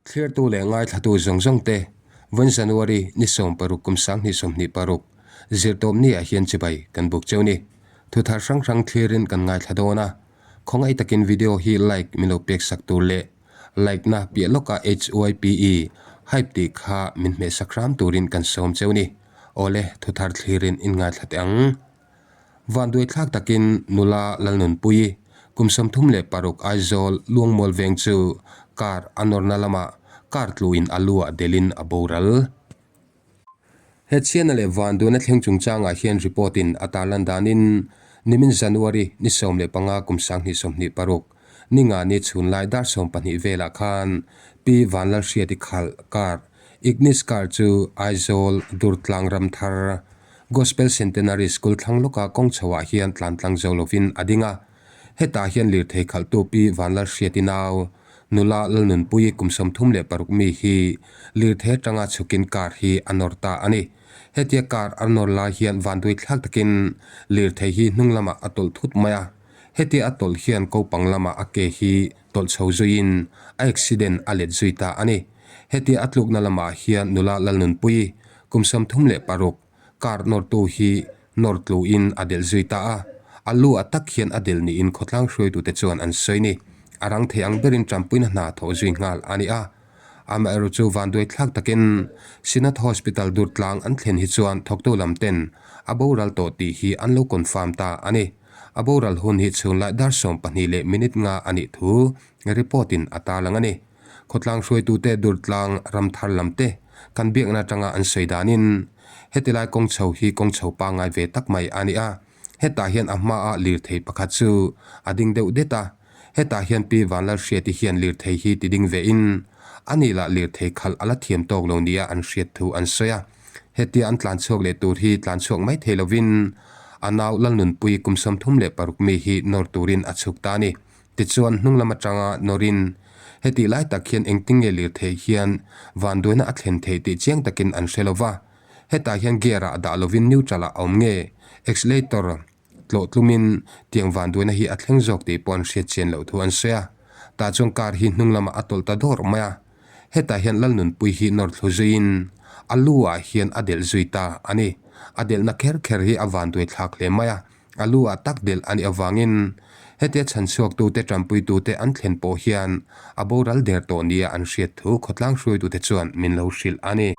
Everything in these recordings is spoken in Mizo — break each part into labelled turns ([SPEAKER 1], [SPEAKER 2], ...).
[SPEAKER 1] Thlirtu leh ngaithlatu zawng zawng te, Vawn January ni 16 kum 2026, zirtawp ni ah hian chibai kan buk cheu ni. Thuthar hrang hrang thlirin kan ngaithla dawn a, khawngaih takin video hi like min lo pek sak tur leh like na piah lawka HYPE hype tih kha min hmeh sak hram turin kan sawm cheu ni. Awle, thuthar thlirin in ngaithla teh ang. Vanduaithlak takin nula Lalnunpuii kum 36 Aizawl Luangmual veng chu car a nawrna lamah car tluin a lu ah delin a boral. He chhiatna leh vanduaina thleng chungchangah hian report in a tarlan danin nimin January ni 15 kum 2026 ni nga ni chhunlai dar 12 velah khan Pi Vanlalhriati khalh car Ignis car chu Aizawl Durtlang Ramthar Gospel Centenary School thlang lawka kawng chhoah hian tlan tlang zo lovin a ding a. Hetah hian lirthei khalhtu Pi Vanlalhriati nau, nula Lalnunpuii kum 36 mi hi lirthei atanga chhukin car hi a nawr ta a ni. Hetia car a nawr lai hian vanduai thlak takin lirthei hi hnung lamah a tawlh thut mai a. Hetia a tawlh hian kopang lamah a ke hi tawlh chho zuiin a accident a let zui ta a ni. Hetia a tlukna lamah hian nula Lalnunpuii kum 36 car nawrtu hi nawr tluin a delh zui ta a, a lu a tak hian a delh niin khawtlang hruaitute chuan an sawi ni. A rang thei ang berin tanpuina hna thawh zui nghal a ni a. Amaherawh chu vanduai thlak takin Synod Hospital Durtlang an thlen hi chuan thawktu lam ten a boral tawh tih hi an lo confirm ta a ni. A boral hun hi chhunglai dar 12 leh minute nga a nih thu report in a tarlang a ni. Khawtlang hruaitute Durtlang Ramthar lam te kan biakna atanga an sawi danin heti lai kawng chho hi kawng chho pangngai ve tak mai a ni a. Hetah hian a hmaah lirthei pakhat chu a ding deuh det a. Hetah hian Pi Vanlalhriati hian lirthei hi ti ding vein a nih lah lirthei khalh a la thiam tawk lo nia an hriat thu an sawi a. Hetia an tlan chhuak leh tur hi tlan chhuak mai thei lovin a nau Lalnunpui kum 36 mi hi nawr turin a chhuk ta a ni. Tichuan hnung lam atanga nawrin hetih lai tak hian engtin nge lirthei hian vanduaina a thlen theih tih chiang takin an hre lova. Hetah hian gear ah dah lovin neutral ah a awm nge accelerator tlawh tlumin tiang vanduaina hi a thleng zawk tih pawh an hriat chian loh thu an sawi a. Tah chuan car hi hnung lamah a tawlh ta dawr mai a. Hetah hian Lalnunpui hi nawr thlu zuiin a lu ah hian a delh zui ta a ni. A delhna kher kher hi a vanduai thlak hle mai a. A lu ah tak delh a nih avangin hetia chhanchhuaktute tanpuitute an thlen pawh hian a boral der tawh nia an hriat thu khawtlang hruaitute chuan min lo hrilh a ni.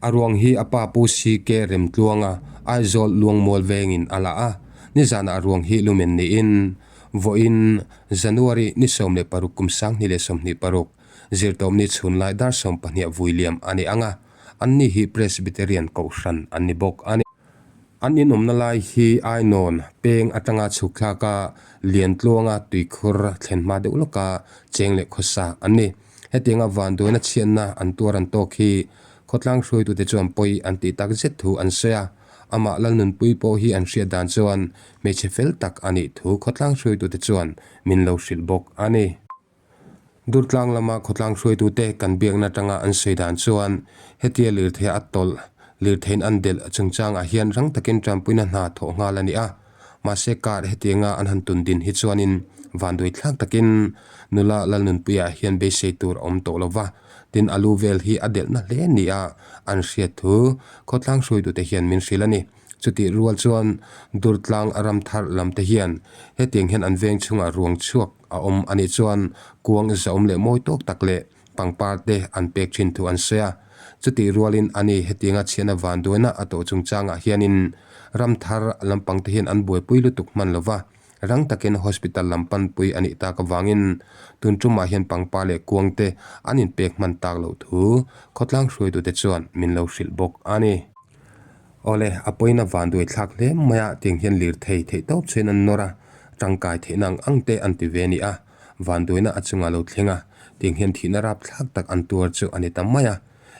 [SPEAKER 1] A ruang hi a pa Pu CK Remtluanga Aizawl Luangmual vengin a la a, nizanah a ruang hi lumen niin vawiin January ni 16 kum 2026 zirtawpni chhunlai dar 12 vui liam a ni ang a, anni hi Presbyterian Kohhran an ni bawk a ni. An inawmna lai hi Ainawn peng atanga chhuk thlaka Liantluanga tuikhur thlen hma deuh lawka cheng leh khawsa an ni. Hetianga vanduaina chhiatna an tuar an tawk hi khawtlang hruaitute chuan pawi an tih tak zet thu an sawi a. Amah Lalnunpui pawh hi an hriat dan chuan hmeichhe fel tak a nih thu khawtlang hruaitute chuan min lo hrilh bawk a ni. Durtlang lama khawtlang hruaitute kan biakna atanga an sawi dan chuan hetia lirthei a tawlh, lirtheiin an delh chungchangah hian rang takin tanpuina hna thawh nghal a ni a. Mahse car hetianga an han tun din hi chuanin vanduai thlak takin nula Lalnunpuia hian beisei tur a awm tawh lo va, tin a lu vel hi a delhna hle nia an hriat thu khawtlang hruaitute hian min hrilh a ni. Chutih rual chuan Durtlang Ramthar lam te hian hetiang hian an veng chhungah ruang chhuak a awm a nih chuan kuang zahawm leh mawi tawk tak leh pangpar te an pek thin thu an sawi a. Chutih rualin a ni hetianga chhiatna vanduaina a tawh chungchangah hianin Ramthar lampang te hian an buaipui lutuk hman lo va, rang takin hospital lam panpui a nih tak avangin tun tumah hian pangpar leh kuang te an inpek hman tak loh thu khawtlang hruaitute chuan min lo hrilh bawk a ni. Awle, a pawina vanduai thlak hle mai a, tiang hian lirthei theih tawp chuan an nawr a, tangkai theihna ang ang te an ti ve a ni a, vanduaina a chungah lo thleng a, tiang hian thihna rap thlak tak an tuar chu a ni ta mai a.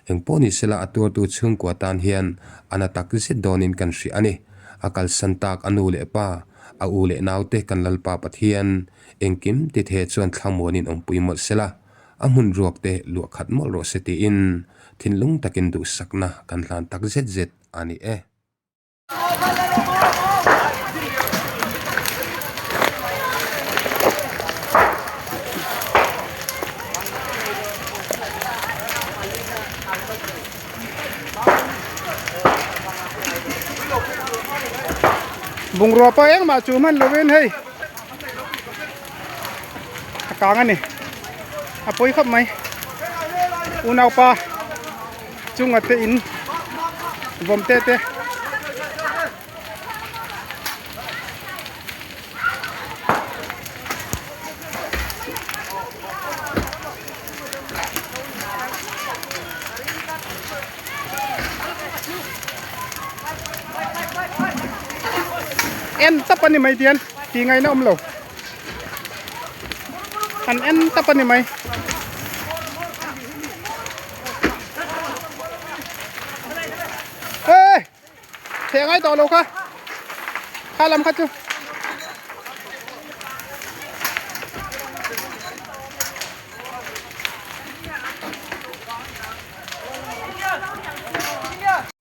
[SPEAKER 1] Engpawh ni sela a tuartu chhungkua tan hian a na tak zet dawnin kan hria a ni. A kalsan tak a nu leh pa, a u leh naute kan Lalpa Pathian, engkim tithe chuan thlamuanin awmpui mawlh sela, A hmun ruak te luah khat mawlh rawh se tiin thinlung takin duhsakna kan hlan tak zet zet a ni e.
[SPEAKER 2] Bungrua pawh engmah chu hman lovin hei a kang a ni a pawi khawp mai unaupa chunga te in vawm te te. En tap a ni mai dian tih ngaihna awm lo an en tap a ni mai. Theh ngai tawh lo kha kha lam kha chu.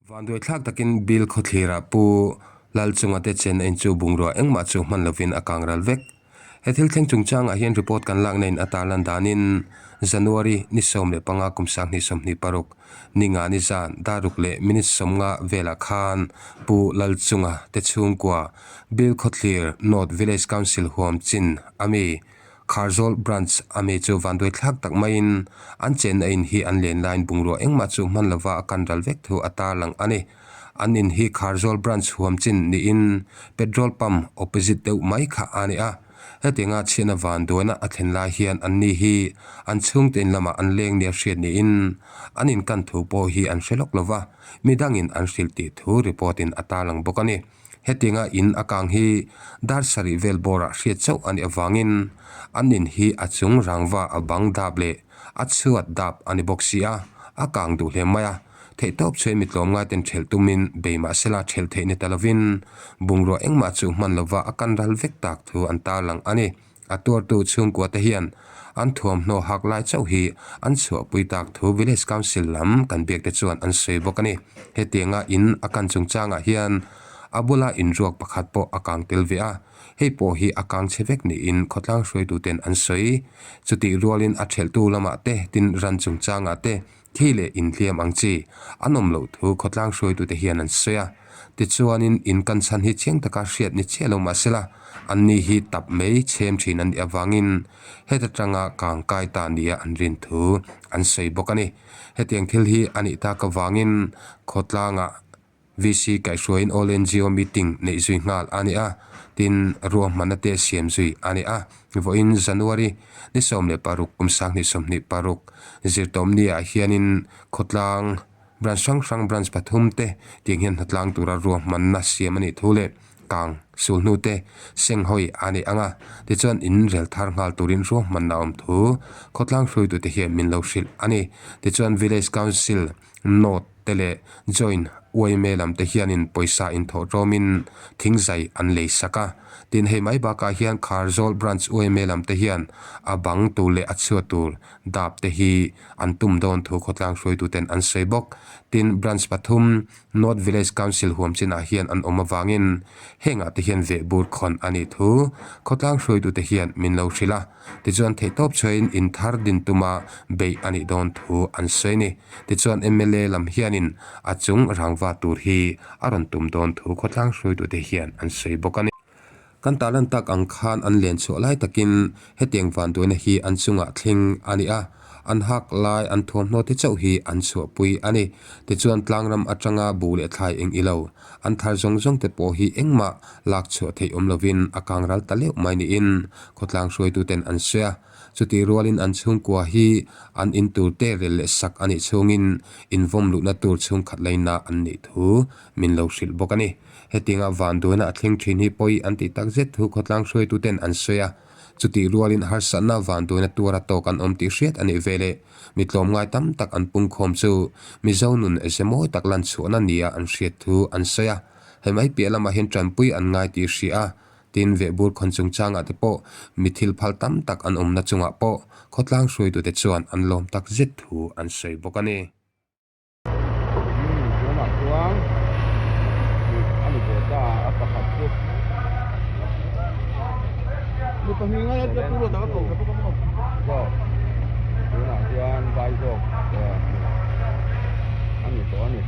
[SPEAKER 1] Vanduai thlak takin Bill khawthlirah Pu Lalchunga te chen a inchu bungrua engmah chu hman lovin a kang ral vek. He thil thleng chungchangah hian report kan lakna in a tarlan danin January ni 15 kum 2026 ni nga ni zan daruk leh minute 50 velah khan Pu Lalchunga te chhungkua Bill Khawthlir North Village Council huam chin ami Kharzawl Branch ami chu vanduai thlak tak maiin an chenna in hi an len laiin bungrua engmah chu hman lova a kan ral vek thu a tarlang a ni. An in hi Kharzawl Branch huam chin niin petrol pump opposite deuh mai kha a ni a. Hetianga chhiatna vanduaina a thlen lai hian anni hi an chhungte in lamah an leng nia hriat niin an inkan thu pawh hi an hre lawk lova, midangin an hrilh tih thu report in a tarlang bawk a ni. Hetianga in a kang hi dar sarih vel bawrah hriat chauh a nih avangin an in hi a chung rangva a bang dap leh a chhuat dap a ni bawk si a, a kang duh hle mai a. Theihtawp chhuai mi tlawmngai ten ṭhelh tumin bei mahsela ṭhelh theih ni ta lovin bungrua engmah chu hman lova a kan ral vek tak thu an tarlang a ni. A tuartu chhungkua te hian an thuamhnaw hak lai chauh hi an chhuahpui tak thu Village Council lam kan biak te chuan an sawi bawk a ni. Hetianga in a kan chungchangah hian a bula inruak pakhat pawh a kang tel ve a, hei pawh hi a kang chhe vek niin khawtlang hruaituten an sawi. Chutih rualin a ṭhelhtu lamah te tin ran chungchangah te Thi leh inhliam ang chi an awm loh thu khawtlang hruaitute hian an sawi a. Tichuanin in kan chhan hi chiang taka hriat ni chiah lo mah sela, anni hi tap mai chhem thin an nih avangin heta tanga kang kai ta nia an rin thu an sawi bawk a ni. Hetiang thil hi a nih tak avangin khawtlangah VC kaihhruaiin All NGO meeting neih zui nghal a ni a, tin ruahmanna te siam zui a ni a. Vawiin January ni 16 kum 2026 zirtawmni ah hianin khawtlang branch hrang hrang branch pathum te tiang hian hnatlang tura ruahmanna siam a nih thu leh kang sulhnu te senghawi a ni ang a, tichuan in rel thar nghal turin ruahmanna a awm thu khawtlang hruaitute hian min lo hrilh a ni. Tichuan Village Council Note te leh Join uaime lam te hianin pawisa inthawh tlawmin thingzai an lei sak a. Tin, hei mai bakah hian Kharzawl Branch uaime lam te hian a bang tur leh a chhuat tur dap te hi an tum dawn thu khawtlang hruaituten an sawi bawk. Tin, Branch pathum North Village Council huam chinah hian an awm avangin hengah te hian vehbur khawn a nih thu khawtlang hruaitute hian min lo hrilh a. Tichuan theihtawp chhuahin in thar din tuma beih a nih dawn thu an sawi a ni. Tichuan mla lam hianin a chung rangva tur hi a rawn tum dawn thu khawtlang hruaitute hian an sawi bawk a ni. Kan tarlan tak ang khan an len chhuah lai takin hetiang vanduaina hi an chungah thleng a ni a, an hak lai an thuamhnaw te chauh hi an chhuahpui a ni. Tichuan tlangram atanga bu leh thlai eng ilo an thar zawng zawng te pawh hi engmah lak chhuah theih awm lovin a kang ral ta leuh mai niin khawtlang hruaituten an sawi a. Chutih rualin an chhungkua hi an in tur te rel leh sak a nih chhungin invawm luhna tur chhungkhat laina an nih thu min lo hrilh bawk a ni. Hetianga vanduaina a thleng thin hi pawi an tih tak zet thu khawtlang hruaituten an sawi a. Chutih rualin harsatna vanduaina tuara tawk an awm tih hriat a nih veleh mi tlawmngai tam tak an pungkhawm chu Mizo nun ze mawi tak lan chhuahna nia an hriat thu an sawi a. Hei mai piah lamah hian tanpui an ngai tih hria a, tin vehbur khawn chungchangah te pawh mi thil phal tam tak an awmna chungah pawh khawtlang hruaitute chuan an lawm tak zet thu an sawi bawk a ni.
[SPEAKER 3] Tunah chuan a ni ve ta a pakhat chu zawk tunah hian vai zawk a ni tawh a ni.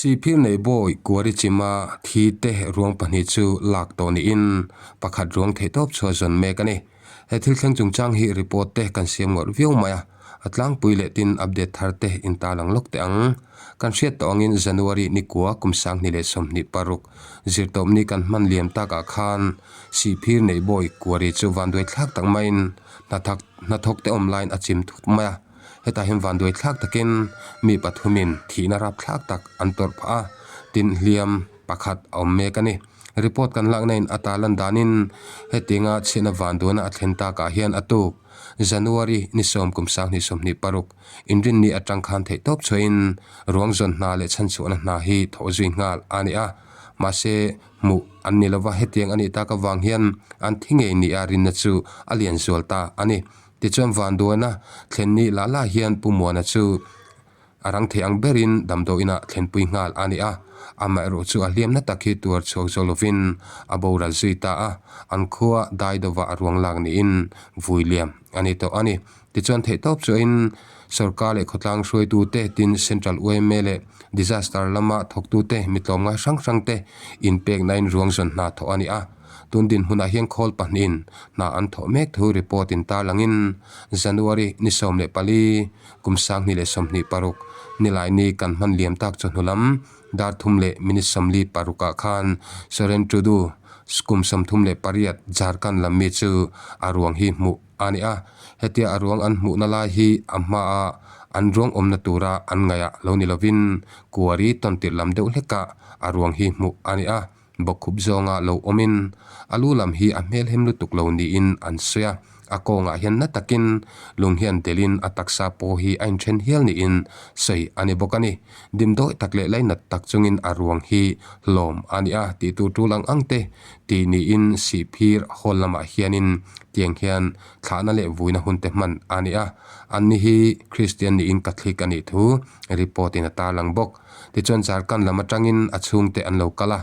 [SPEAKER 1] Sihphir nei bawi kuari chima thi te ruang pahnih chu lak tawh niin pakhat ruang theihtawp chhuah zawn mek a ni. He thil thleng chungchang hi report te kan siam ngawrh viau mai a, a tlangpui leh tin update thar te in tarlang lawk teh ang. Kan hriat tawh angin January ni kua kum 2026 zirtawpni kan hman liam takah khan Sihphir nei bawi kuari chu vanduai thlak tak maiin hnathak hnathawk te awm laiin a chim thut mai a. Hetah hian vanduai thlak takin mi pathumin thihna rap thlak tak an tawrh phah a, tin hliam pakhat a awm mek a ni. Report kan lakna in a tarlan danin hetianga chhiatna vanduaina a thlen takah hian a tuk January ni sawm kum 2026 inrinni atang khan theihtawp chhuahin ruang zawn hna leh chhanchhuahna hna hi thawh zui nghal a ni a, mahse hmuh an ni lova hetiang a nih tak avang hian an thi ngei nia rinna chu a lian zual ta a ni. Tichuan vanduaina thlen ni lah lah hian Pu Muana chu a rang thei ang berin damdawiinah thlenpui nghal a ni a, amaherawh chu a hliamna tak hi tuar chhuak zawk lovin a boral zui ta a, an khua Daidova a ruang lak niin vui liam a ni tawh a ni. Tichuan theihtawp chuahin sorkar leh khawtlang hruaitute tin Central yma leh Disaster lama thawktute mi tlawmngai hrang hrangte inpeknain ruang zawn hna thawh a ni a. Tun dinhmunah hian khawl pahnihin hna an thawh mek thu report in tarlangin January ni 14 kum 2026 Nilaini kan hman liam tak chawhnu lam dar thum leh minute 46 ah khan Soren Tudu kum 38 Jharkhand lam mi chu a ruang hi hmuh a ni a. Hetia a ruang an hmuhna lai hi a hmaah an ruang awmna tura an ngaih ah lo ni lovin kuari tawntirh lam deuh hlekah a ruang hi hmuh a ni a. Bawkkhup zawnga lo awmin a lu lam hi a hmelhem lutuk lo niin an sawi a, a kawngah hian na takin lung hian delin a taksa pawh hi a inthen hial niin sawi a ni bawk a ni. Dimdawi tak leh lainat tak chungin a ruang hi hlawm a ni a tih tur tul ang ang te tih niin Sihphir hall lamah hianin tiang hian thlahna leh vuina hun te hman a ni a, anni hi Kristian niin Catholic a nih thu report in a tarlang bawk. Tichuan Jharkhand lam atangin a chhungte an lo kal a,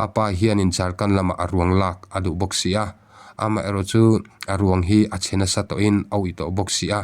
[SPEAKER 1] a pa hianin Jharkhand lamah a ruang lak a duh bawk si a, amaherawh chu a ruang hi a chhe nasa tawhin a uih tawh bawk si a,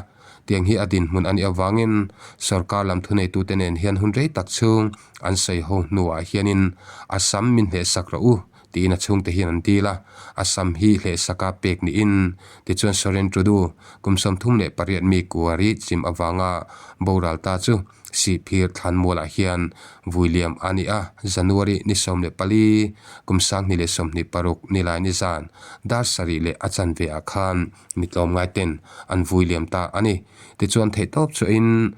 [SPEAKER 1] tiang hi a dinhmun a nih avangin sorkar lam thuneitute nen hian hun rei tak chhung an sawi ho hnuah hianin a sam min hlehsak rawh u tiin a chhungte hian an dil a, a sam hi hlehsaka pek niin tichuan Soren Tudu kum 38 mi kuari chim avanga boral ta chu Sihphir Thlanmualah hian vui liam a ni a, January ni 14, kum 2026 nilai ni zan dar sarih leh a chanve ah khan mi tlawmngai ten an vui liam ta a ni. Tichuan theihtawp chuahin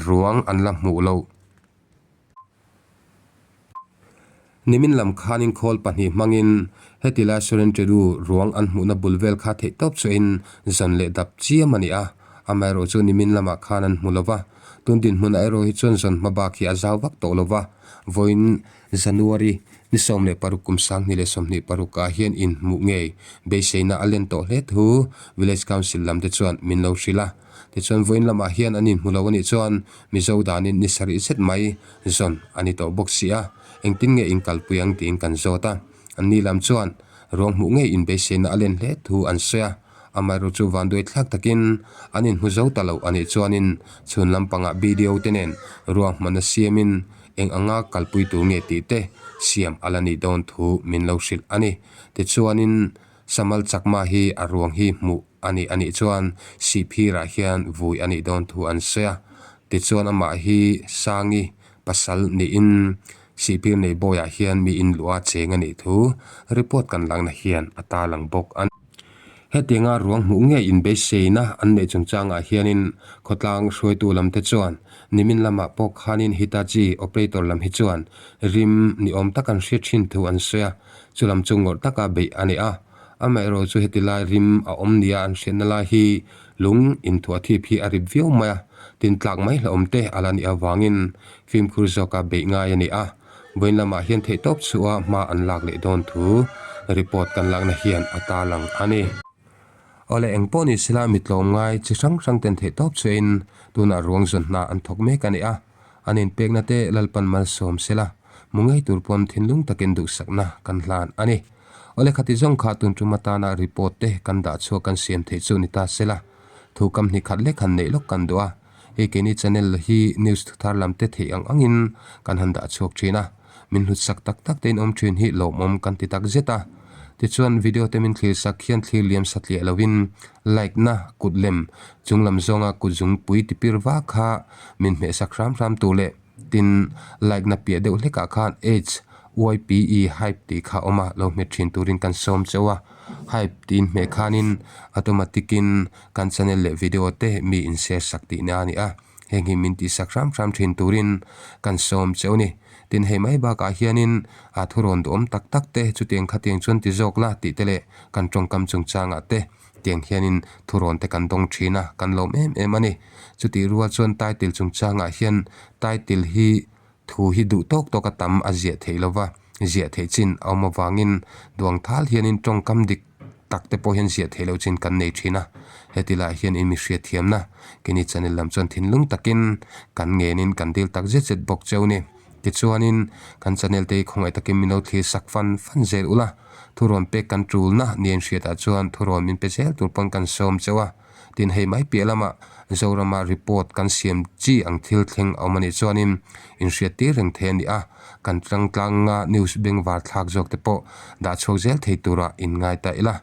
[SPEAKER 1] ruang an la hmuh loh. Nimin lam khanin khawl pahnih hmangin heti lai Soren Teru ruang an hmuhna bul vel kha theihtawp chuahin zan leh dap chiam a ni a, amaherawh chu nimin lamah khan an hmu lo va, tun dinhmunah erawh hi chuan zawn hma bak hi a zau vak tawh lo va, vawiin January ni 16 kum 2026 ah hian inhmuh ngei beiseina a len tawh hle thu Village Council lam te chuan min lo hrilh a, tichuan vawiin lamah hian an inhmu lo a nih chuan Mizo danin ni sarih zet mai zawn a ni tawh bawk si a, engtin nge in kalpui ang tiin kan zawt a. An ni lam chuan ruang hmuh ngei inbeiseina a len hle thu an sawi a, amaherawh chu vanduai thlak takin an inhmu zo ta lo a nih chuanin chhun lampangah BDO te nen ruahmanna siamin eng anga kalpui tur nge tih te siam a la nih dawn thu min lo hrilh a ni. Tichuanin Samal Chakma hi a ruang hi hmuh a nih a nih chuan Sihphirah hian vui a nih dawn thu an sawi a. Tichuan amah hi Sangi pasal niin Sihphir nei bawiah hian mi in luh a cheng a nih thu report kan lakna hian a tarlang bawk a ni. Hetianga ruang hmuh ngei inbeiseina an neih chungchangah hianin khawtlang hruaitu lamte chuan nimin lamah pawh khanin Hitachi operator lam hi chuan rim ni awm tak an hriat thin thu an sawi a, chu lam chu ngawrh taka beih a ni a. Amaherawh chu heti lai rim a awm nia an hriatna lai hi lung inthuah thip hi a rip viau mai a, tin tlak mai hlauhawm te a la nih avangin fimkhur zawka beih ngai a ni a, vawiin lamah hian theihtawp chhuah hma an lak leh dawn thu report kan lakna hian a tarlang a ni. Awle engpawh ni sela mi tlawmngai chi hrang hrang ten theihtawp chhuahin tunah ruang zawn hna an thawk mek a ni a, an inpekna te Lalpan malsawm sela mu ngei tur pawn thinlung takin duhsakna kan hlan a ni. Awle khati zawng kha tun tum atana report te kan dah chhuak kan siam theih chu ni ta sela, thu kam hni khat lek han neih lawk kan duh a. Hei keini channel hi news thuthar lam te theih ang angin kan han dah chhuak thin a, min hlut sak tak tak te in awm thin hi lawmawm kan ti tak zet a. Tichuan video te min thlir sak hian thlir liam satliah lovin like na kut lem chung lam zawnga kut zungpui tipir vak kha min hmeh sak hram hram tur leh Tin, like na piah deuh hlekah khan HYPE hype tih kha a awm a, lo hmet thin turin kan sawm chauh a. Hype tiin hmeh khanin automatic in kan channel leh video te mi in share sak tihna a ni a. Heng hi min tihsak hram hram thin turin kan sawm chauh a ni. Tin, hei mai bakah hianin a thurawn duhawm tak tak te chutiang khatiang chuan ti zawk la tih te leh kan tawngkam chungchangah te Tiang hianin thurawn te kan dawng thin a, kan lawm em em a ni. Chutih rual chuan title chungchangah hian title hi thu hi duh tawk tawk a tam a ziah theih lo va, ziah theih chin a awm avangin duang thal hianin tawngkam dik tak te pawh hian ziah theih loh chin kan nei thin a. Heti lai hian in mi hriatthiamna keini channel lam chuan thinlung takin kan ngenin kan dil tak zet zet bawk cheu ni. Tichuanin kan channel te hi khawngaih takin min lo thlir sak fan fan zel ula. Thurawn pek kan tulna ni enhriatah chuan thurawn min pe zel tur pawn kan sawm chauh a. Tin, hei mai piah lamah Zorama report kan siam chi ang thil thleng a awm a nih chuanin inhriat tir reng thei a ni a, kan tlangtlanga news bengvar thlak zawk te pawh dah chhuak zel thei tura inngai ta ila.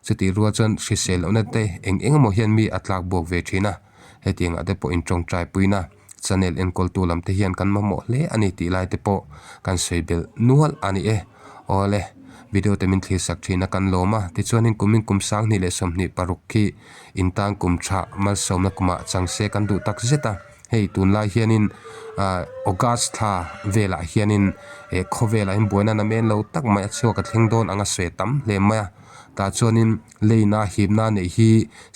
[SPEAKER 1] Chutih rual chuan hrisel lohna te eng eng emaw hian mi a tlak buak ve thin a, hetiangah te pawh intawngtai puina channel enkawltu lam te hian kan mamawh hle a ni tih lai te pawh kan sawi belh nual a ni e. Awle, video te min thlir sak thin a kan lawm a, tichuanin kumin kum 2026 khi intan kum tha malsawmna kumah chang se kan duh tak zet a, hei tunlai hianin ah August thla velah hianin eh khawvelah hian buaina namen lo tak mai a chhuak a thleng dawn ang a sawi tam hle mai a, tah chuanin leina hipna neih hi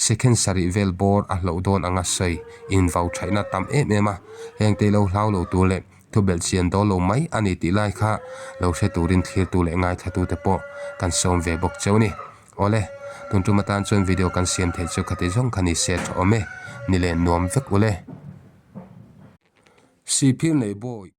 [SPEAKER 1] second sarih vel bawr a hloh dawn ang a sawi invau thaihna tam em em a, hengte lo hlau lo tur leh Thu belhchian dawl lo mai a ni tih lai kha lo hre turin thlirtu leh ngaithlatute pawh kan sawm ve bawk cheu ni. Awle, tun tum atan chuan video kan siam theih chu khati zawng kha ni se tha awm e, ni leh nuam vek ule. Sihphir nei bawi.